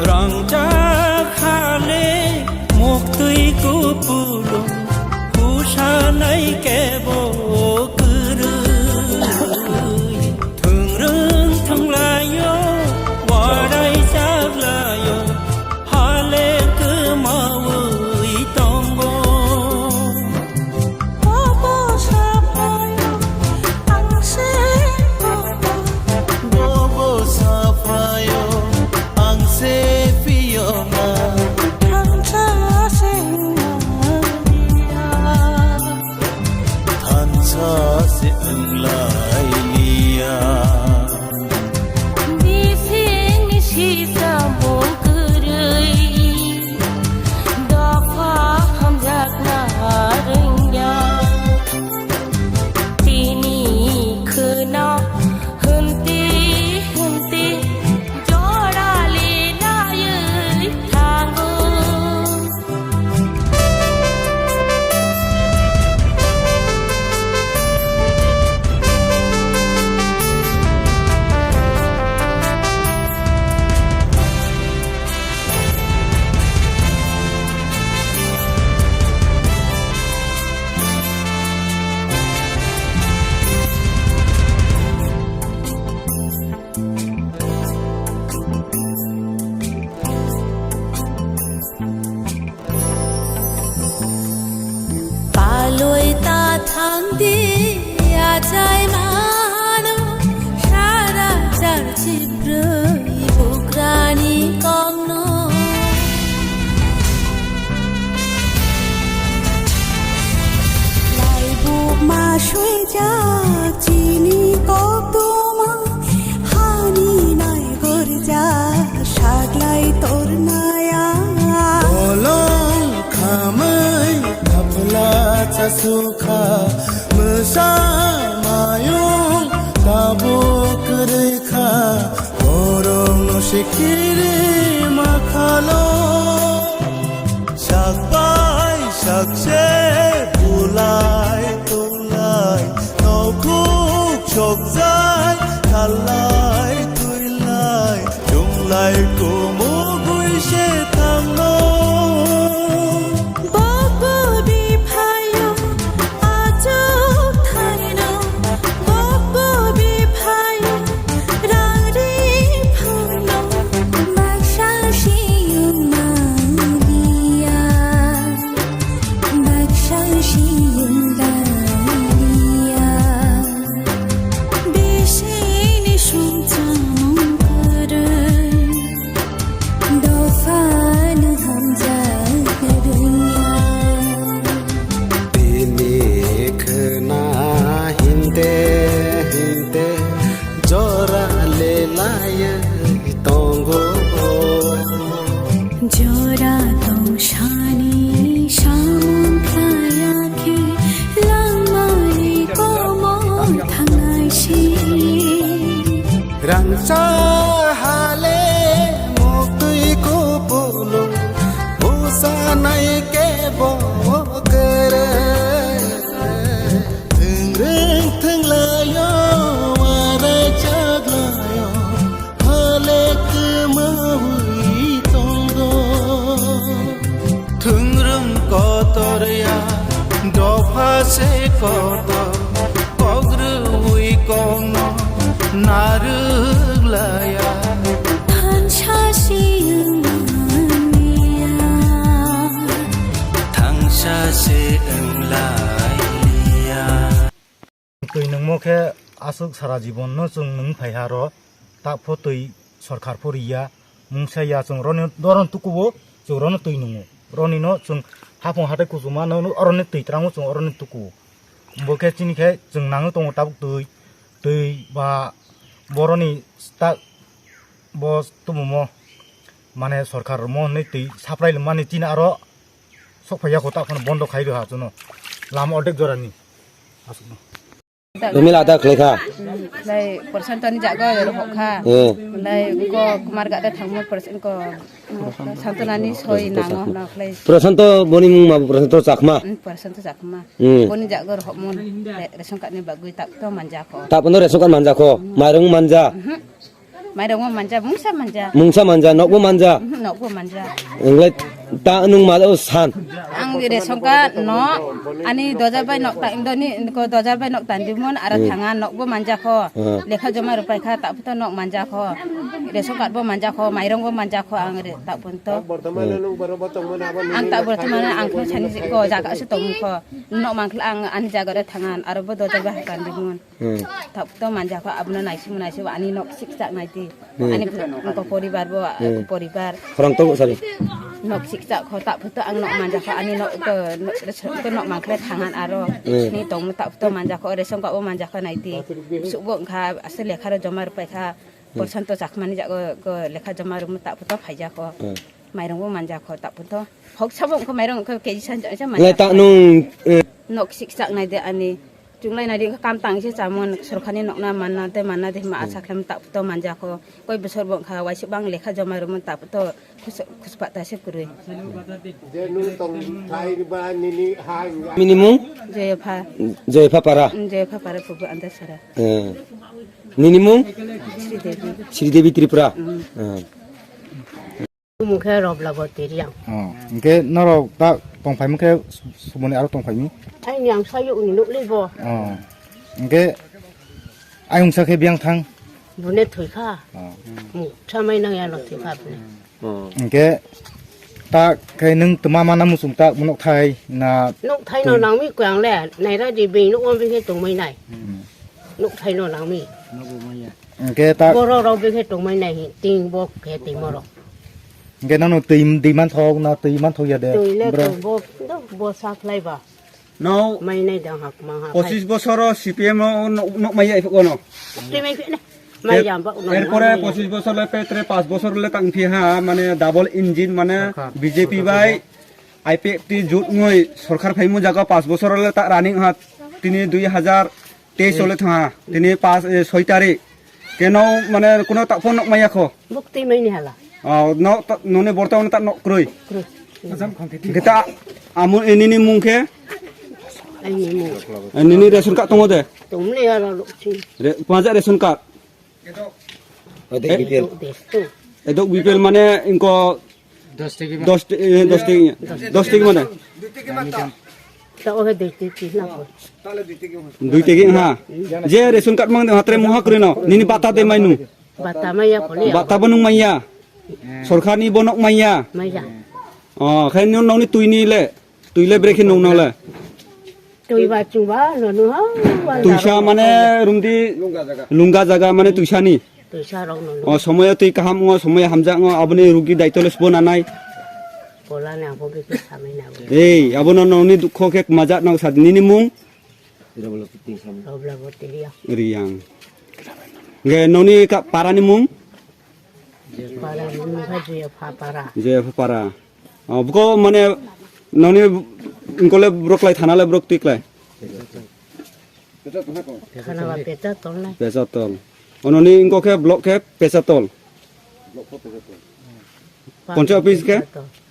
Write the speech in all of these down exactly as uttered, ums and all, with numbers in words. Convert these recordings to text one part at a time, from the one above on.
Rangchak hale muktwi kupulung, kusanai kebo kwrwi. Thwngrwng thwnglaio, warai chaklaio, hale kwmawi tongo. Bobo saphaio, ang se bobo. Bobo saphaio, ang se phiyokna. Thansa se wnglailiya. Thansa se wnglailiya. Bisingni sisa mung kwrwi, dopha hamjakna rwngya. Tini khwna hwnti hwnti jora linaiwi thango. Palwi ta thangdi achai mano, sara char chibrwi bugrani kokno. Laibuk ma swijak chini koktwma, hani nai gorjak saklai tornaya. Bolong khamai khapla chasukha, mwsa mayung tabuk kwrwikha, borokno sikiri makhalo. Sak bai sak se bulai tulai, nokhuk sokjai khalai tuilai, chunglai kumugwi se thangno. Bobo biphayo achuk thaino, bobo biphayo rang ri phano. Baksa siyung maliya, baksa siyung laliya. Bisingni songchang kwrwi, dophano hamjak rwngya. Bini khwna hinte hinte jora lelaiwi tongo. Jora tongsani samung khlaiya khe langmani komor thangnai si. Rangchak hale muktwi kupulung, busanai kebo kwrwi. Thwngrwng thwnglaio, warai chaklaio, hale kwmawi tongo. Thwngrwng kotor ya, dopha se kotor, kok rwui kokno narwk laya. Thansa siyung manya. Thangsa se wng lai liya. Twi nungmo khe aswk sara jibon no chwng nung phai ha ro, tak pho twi sorkar pho ri ya, mungsa ya chwng roni, roni tukuo chwng roni twi nungo, roni no chwng haphung hatai kuchuma no oroni twi trango chwng oroni tukuo. Bo khe chini khe chwng nangwi tongo tabuk twi, twi ba boroni tak bo tumumo mane sorkar mo hinwi twi supply mani chini aro sok phai ya kho tak phano bondo khai rw ha chwngno lama ordek jora ni aswk no. Tumila da khlai kha. Lai Prasanto ni jaga rohok kha. Eh. Lai ko Kumar gade thangmo Prasanto ko Santonani soi nango no khlai. Prasanto boni mung ma Prasanto Chakma. Hmm, Prasanto Chakma. Hmm. Boni jaga rohok mo re-, ration card ni bagwi tak to manja kho. Tak bono ration card manja kho. Mairung manja. Mhm. Mairungbo manja, mungsa manja. Mungsa manja, nokbo manja. Mhm, nokbo manja. Engle ta nung malo san. Ang ration card no, ani dojar bai nok ta, doni ko dojar bai nok tandi mun, aro Hmm. thanga nokbo manja kho. Hmm. Lekha joma rupai kha, ta puto nok manja kho. Ration card bo manja kho, mairungbo manja kho, ang re, ta punto. Bortomane Hmm. nung borok bo tongmani abo Ang ta nini bortomane ang kho sani ko jaga se tong kho. Nok mangkla ang ani jaga re thangan, aro bo dojar bai tandi mun. Hmm. Thap to manja kho, abono naising naising ani nok sikchak naidi. Hmm. Ani ko poribar bo, Hmm. ko poribar. Khorang to sari. Nok sikchak kho, thap to ang nok manja kho, ani nok to, to nok mangkle thangan aro. Hmm. Ni tong thap to manja kho, ration card bo manja kho naidi. Suk bo wngkha, ase lekha ro joma rupai kha. Hmm. Porsanto chakmani jago ko lekha joma rumo thap to phaija kho. Hmm. Mairung bo manja kho, thap to. Hok sabo wngkha mairung wngkha keji san jang manja. Lai ta nung, eh. Nok sikchak naidi ani. Chunglai nadi wngkha kam tang se chamon sorkar ni nokna manna tei manna de ma Hmm. acha khlem ta to manja kho. Koi bosor bo wngkha waisa bang lekha joma rwmani ta to khus-, khuspa ta se kwrwi. Je nung tong thai ba nini ha. Minimum? Joyapha. Joyapha para. Mm, Joyapha para Purbo Andasara. Eh. Nini mung? Sri Devi. Sri Devi Tripura. Mm. Eh. Mung khe Roblaboti Riang. Oh, hingke norok ta tongphaimung khe su-, suboni aro tongphaimung? Aini ang sayuk ni nuk libo. Oh, hingke ayungsa khe biyang thang? Bune thwikha. Oh. Mung thamai nang yano thwikha bune. Oh. Hingke ta khe nung tma mana muchung ta munok thai na Nuk thai no twi- nangmi kwang le, naira di bini nuk on bini tongmai nai. Hmm. Nuk thai no nangmi. Hingke ta Borok rok bini tongmai nai, ting bok khe twi morok. Hingke nono twi, twi manthok na twi manthok ya de, Twi le bro. Twi bo, do bo sa khlai ba. No. Mai nai dang hak ma ha. Pochis bosor o C P M o nok, nok mai ya ifuk ono. Twi mai phine. Mai Er-, jam ba uno. Erpore pochis bosor le petre pas bosor le tang phi ha, mane double engine mane Sorkar. B J P bai I P F T jut ngoi sorkar phaimu jaga pas bosor le ta running ha tini dui hazar teis chole thang ha. Tini pas, eh, soi tarik. Keno mane kuno ta phone nok maya kho. Buk twi mai ni hala. Oh, no, ta, noni borta ono ta nok kroi. Kroi. Kita amun ini ni mung khe? Ini mung. Ini ni ration card tongo de? Tongle ya lo si. Re, paja ration card. Edok B P L. Edok B P L mane ingko dos tiki ma- dos ti-, eh, dos tiki, dos tiki mane. Ta ohe dui tiki na ko. Dui tiki ha. Je ration card mang de hatre muha krino. Nini bata de mainu. Bata maya ko le. Bata bo nung maya. Sorkar ni bo nok maya. Maya. Oh, khai nong ni tui ni le. Twi le brekhe nung nang le? Twi ba chwng ba, no, no, ha, wa, Twisa da, mane ro. Rumdi lungga jaga mane twisa ni. Twisa rok no, no. O somoyo twi kaham ngo, somoyo hamjak ngo, aboni rugi daito le sbo nanai. Pola na bo beke samai na bo. Ei, abono nongni dukho khe majak nang sad nini mung? Robla Boti Riang. Riang. Nge nongni ka parani mung? Para mung kha Joyapha para. Joyapha para. Oh, buko mane noni ingkole borok lai thana le borok twi klai. Khana ba Pechatol nai. Pechatol. Ononi ingko khe block khe Pechatol. Panchayat office khe?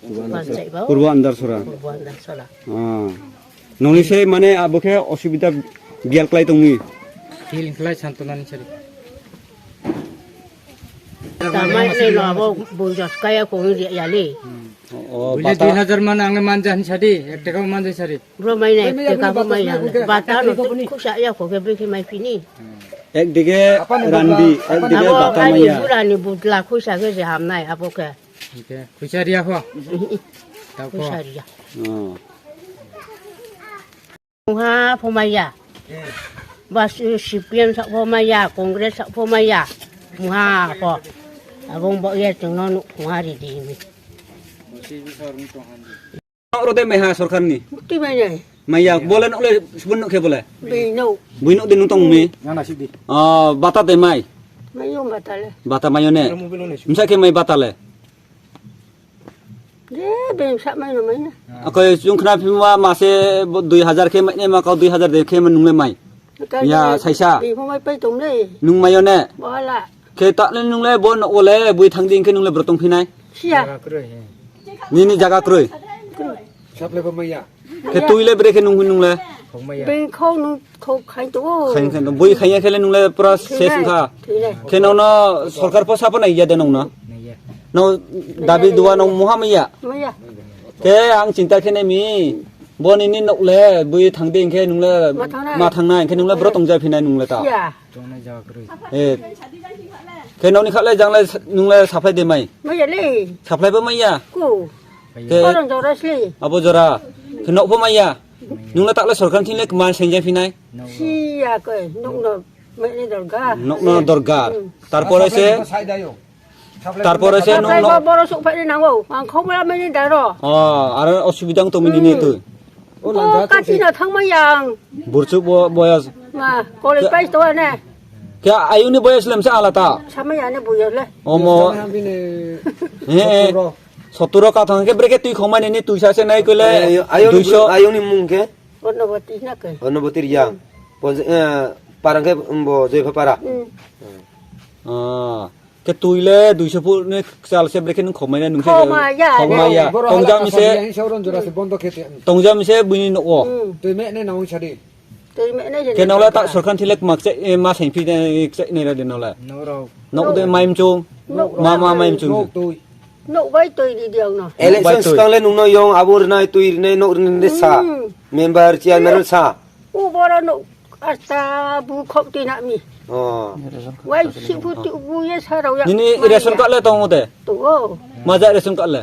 Panchayat ba. Purbo Andarsora. Purbo Andarsora. Ah. Noni se mane abo khe osubida bial klai tongwi. Bial klai santonani sari. Tamai le lo abo bonjos kaya ko ngi ya le. O, o, Buli bata. Dui hajar man ang manja hin sadi, ek taka manja sari. Bro mai nai, ek taka mai ya. Bata no khusa ya ko ke beki mai pini. Ek dige randi, ek dige abo bata mai ya. Jurani budla khusa ke je ham nai abo ke. Oke, khusa riya ko. Tau ko. Khusa riya. Oh. Mungha phomaya. Bas C P M sak phomaya, Congress sak phomaya. Mungha pho. Abong bo ye chengno nuk mungha ri di mi. Nok rode meha sorkar ni. Ti mai nai. Maya bole nok le subun nok khe bole. Bino. Bui nok de nung tong mi. Nana sidi. Oh, bata de mai. Mayo bata le. Bata mayo ne. Msa khe mai bata le. Je, beng sak mai no mai na. Akoi chwng khna phima mase bo dui hajar khe mai ne ma kau dui hajar de khe ma nung le mai. Ya, saisa. Beng phomai pai tong le. Nung mayo ne. Bola. Khe ta le nung le bo no ole bui thang ding khe nung le bro tong phinai. Sia. Nini jaga kroi. Sap le bo maya. Khe tui le bre khe nung nung le. Bengkhok nung thok khai to. Khai khai to. Bui khai ya khele nungle pura ses wngkha. Thwinai. Khe nono sorkar po sabo nai ya de nongno. No dabi duwa nong muha maya. Maya. Khe ang chinta khe nemi. Boni ni nokle bui thangde hingkhe nungle ma thangnai hingkhe nungle bro tongja phinai nungle ta. Ya. Eh. Khe nokni khaklai janglai nunglai saplai de mai. Maya le. Saplai bo maya. Ku. Khe Koron jora sli. Abo jora. Khe nok bo maya. Nunglai taklai sorkar thile kma sengjai phinai. Siya koi nokno mene dorga. Nokno dorga. Hmm. Tarpore se. Tarpore se nung Saplai bo nok. Boro sok phai nango. Ang khobra mene daro. Oh, aro osubidang to mini ne tu. O lanja kati na thangma yang. Burchuk bo boyas. Ma, college pai to ne. Kya ayuni boyas lem sa alata. Sama ya ne boyas le. Omo. He. Soturo ka thang ke breke tui khomai ne tui sa se nai kole. Ayuni duiso. Ayuni mung ke. Onoboti na ke. Onoboti ya. Parang ke bo Joypha para. Ah. Ke tuile duiso phu ne chal se breke nung khomai ne nung se. Khomai ya. Khomai ya. Tongjam se. Tongjam se bini no. Tui me ne nong sadi. Tui me ne. Ke nola ta sorkar thile mak se ma sain phi ne ne ra de nola. Nok de maim chung. Ma ma maim chung. Nok bai tui di diang no. Election skang le nung no yong abo rinai tui rinai nok rinai de sa. Member chairman sa. U boro no asta bu khok ti na mi. Oh. Wai si bu ti bu ye sa rau ya. Nini ration card le tongo de? Tongo. Maja ration card le?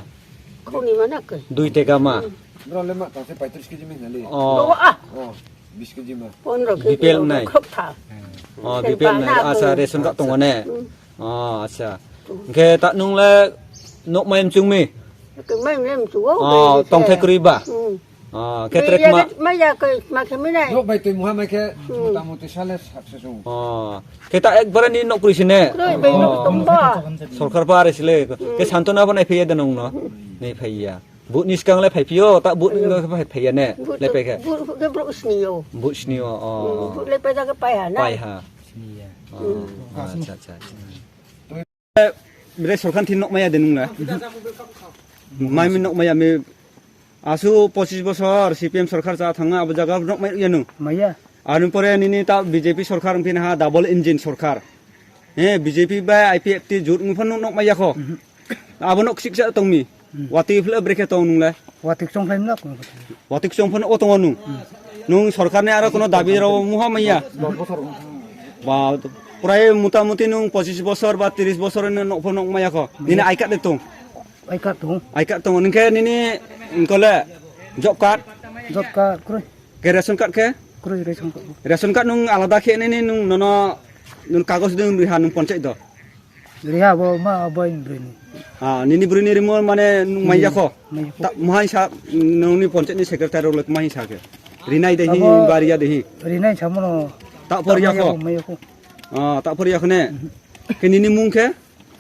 Khoni mana ke? Dui teka ma. Bro le ma tang se paitris kg mi nali. Oh. Oh, ah. Oh, bis kg ma. Pondro kg. B P L nai. Khok tha. Oh, B P L nai. Asa ration card tongo ne? Oh, acha. Hingke ta nung le nok mayam chungmi? Mayam chungo. Oh, tongthai kwrwi ba? Hmm. Ah, khe trek ma. Maya koi ma khe minai. Nok bai twi muha mai khe mota moti sale sakse sung. Oh, khe ta ekbare ni nok kwrwi sine. Kwrwi bai nok tongba. Sorkar pa are sile. Khe santona pa nai phiya de nong no. Nei phiya. But ni skang le phai phiyo, ta but ni skang phai phiya ne. Le pe khe. But ke bro sniyo. But sniyo. Oh. But le pe ja ke pai ha na. Pai ha. Oh, acha acha acha. Bere sorkar thik nok maya de nung le. Mai mi nok maya mi. Asu pochis bosor C P M sorkar cha thangna abo jaga nok mai ya nung. Maya. Ani pore nini ta B J P sorkar wngphi ha double engine sorkar. He B J P bai I P F T jut wngpha nok maya kho. Abo nok siksa tongmi. Watwi phila brekhe tong nung le. Watwi chong khlai mlak. Watwi chong phano o tongo nung. Nung sorkar ni aro kono dabi rw muha maya. Ba prai mota moti nung pochis bosor ba tris bosor ni nok phano nok maya kho. Nini I card de tong. I card tong. I card tong. Ningkhe nini kole job card. Job card kre. Ke ration card khe? Kre ration card. Ration card nung alada khe nini nung nono nung kagos ding riha nung ponchai do. Riha bo ma abo ni bwrwi ni. Ah, nini bwrwi ni rimo mane nung manya kho. Manya kho. Ta mahai sa nungni ponchai ni secretary rok le mahai sa khe. Rinai de hi bariya de hi. Rinai samono. Ta por ya kho. Manya kho. Ah, ta por ya kho ne. Ke nini mung khe?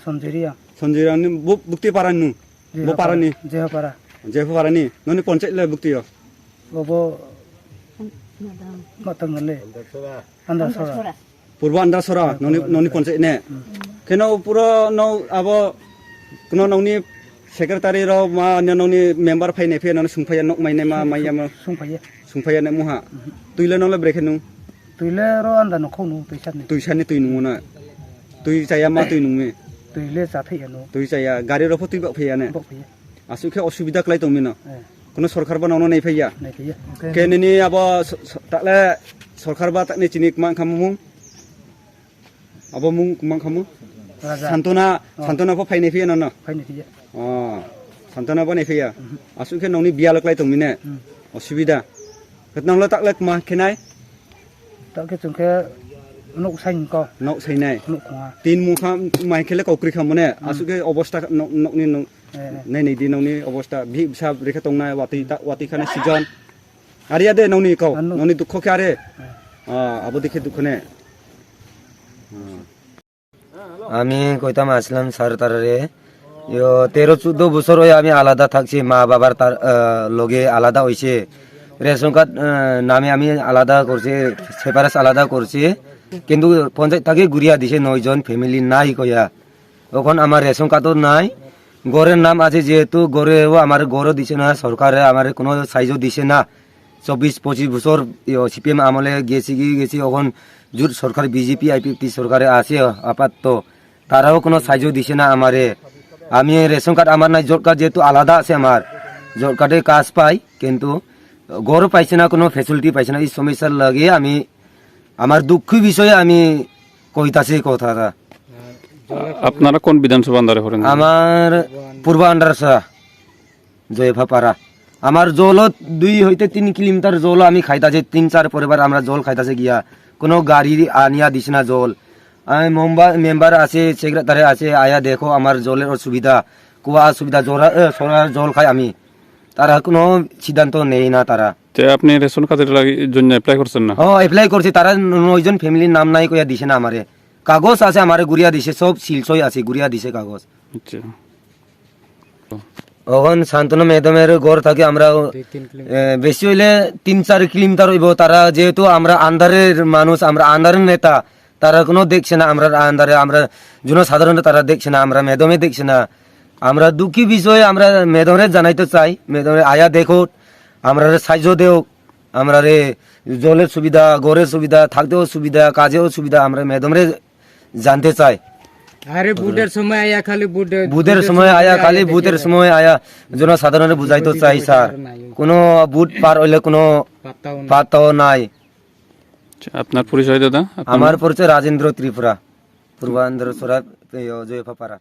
Sanjay Riya. Sanjay Riya ni bukti para nu. Bo para ni. Jeha para. Jeha para ni. Noni ponchai le bukti yo. Obo matang le. Andar sora. Purbo Andasora, noni, noni ponchai ne. Keno puro no abo, kono noni secretary ro ma, noni member phai ne phe, noni sungphaiya nok mai ne ma, mai ya ma. Sungphaiya. Sungphaiya ne muha. Tuile nole brekhe nung. Tuile ro anda no khonu, tuisa ni. Tuisa ni tui nung na. Tui chaya ma tui nung ni. Tuile cha thai ya no. Tui chaya, gari ro pho tui bak phaiya ne. Bak phaiya. Asuk khe osubida klai tong mino. Eh. Kono sorkar bo nono nai phaiya. Nai phaiya. Ke nini abo so-, so-, takle sorkar ba takni chini kma khamung. Abo mung mang khamu? Raja. Santona, oh. Santona pho phainai phiya nono? Phainai phiya. Oh. Santona bo nai phiya. Mhm. Asuk khe nongni biya loklai tong mine. Hmm. Osubida. Ket nongla taklek ma khenai? Takhe chwng khe nok sain ko. Nok sainai. Nok khunga. Tin mung kha mai khele kokri kha mone. Hmm. Asuk khe obosta nok, nokni nok. Eh, eh. Nai nai di nongni obosta. Bi bsa rekhe tongnai wati ta, wati khana season. Ariya de nongni kau, ano. Nongni dukho khe are. Eh. Ah, abo dikhe dukho ne. Ah. আমি কইতাম আসলাম সার তারারে। ইয়ো, তেরো চৌদ্দ বছর হয়ে আমি আলাদা থাকছি, মা বাবার তার, আহ, লগে আলাদা হইছে। রেশন কার্ড, আহ, নামে আমি আলাদা করছি, সেপারেট আলাদা করছি। কিন্তু পঞ্চায়েত থেকে ঘুরিয়া দিছে নয় জন ফ্যামিলি নাই কইয়া। এখন আমার রেশন কার্ডও নাই। ঘরের নাম আছে যেহেতু, ঘরেও আমার ঘরও দিছে না, সরকারে আমার কোনো সাইজও দিছে না। চব্বিশ পঁচিশ বছর ইয়ো সিপিএম আমলে গেছি গিয়ে গেছি, এখন জোট সরকার বিজেপি আইপিএফটি সরকারে আছে আপাতত, তারাও কোনো সাহায্য দিছে না আমারে। আমি রেশন কার্ড আমার নাই, জব কার্ড যেহেতু আলাদা আছে আমার, জব কার্ডে কাজ পাই, কিন্তু ঘরও পাইছে না, কোনো ফেসিলিটি পাইছে না। এই সমস্যার লাগে আমি, আমার দুঃখের বিষয়ে আমি কইতাছি কথাটা। আপনারা কোন বিধানসভা আন্ডারে পড়েন? আমার পূর্ব আন্ডারসা জয়ফাপাড়া। আমার জলও দুই হইতে তিন কিলোমিটার জলও আমি খাইতাছি, তিন চার পরিবার আমরা জল খাইতাছি গিয়া, কোনো গাড়ি আনিয়া দিছে না জল। আমি মেম্বার মেম্বার আছে, সেক্রেটারি আছে, আয়া দেখো আমার জলের অসুবিধা, কুয়া অসুবিধা, জোরা এ, সরা জল খাই আমি, তারা কোনো সিদ্ধান্ত নেই না তারা। তে আপনি রেশন কার্ডের লাগি জন্য অ্যাপ্লাই করছেন না? ও অ্যাপ্লাই করছি, তারা নয়জন ফ্যামিলির নাম নাই কইয়া দিছে না আমারে। কাগজ আছে আমারে গুড়িয়া দিছে, সব সিলসই আছে, গুড়িয়া দিছে কাগজ। আচ্ছা। এখন শান্তনু ম্যাডামের ঘর থাকি আমরা এ, বেশি হইলে তিন চার কিলোমিটার হইব। তারা যেহেতু আমরা আন্ডারের মানুষ, আমরা আন্ডারের নেতা, তারা কোনো দেখছে না আমরা আন্ডারে, আমরা জনসাধারণ তারা দেখছে না, আমরা ম্যাডামে দেখছে না। আমরা দুঃখী বিষয়ে আমরা ম্যাডামরে জানাইতে চাই, ম্যাডামরে আয়া দেখো, আমরা সাহায্য দেও, আমরা রে জলের সুবিধা, ঘরের সুবিধা, থাকতেও সুবিধা, কাজেও সুবিধা, আমরা ম্যাডামরে জানতে চাই। আরে ভোটের সময় আয়া খালি ভোট ভোটের সময় আয়া, খালি ভোটের সময় আয়া জনসাধারণরে বুঝাইতে চাই স্যার। কোনো ভোট পার হইলে কোনো পাত্তাও না। পাত্তাও নাই। আচ্ছা, আপনার পরিচয় দাদা? আপনার আমার পরিচয় রাজেন্দ্র ত্রিপুরা, পূর্বান্ধ্র সরা জয়ফাপাড়া।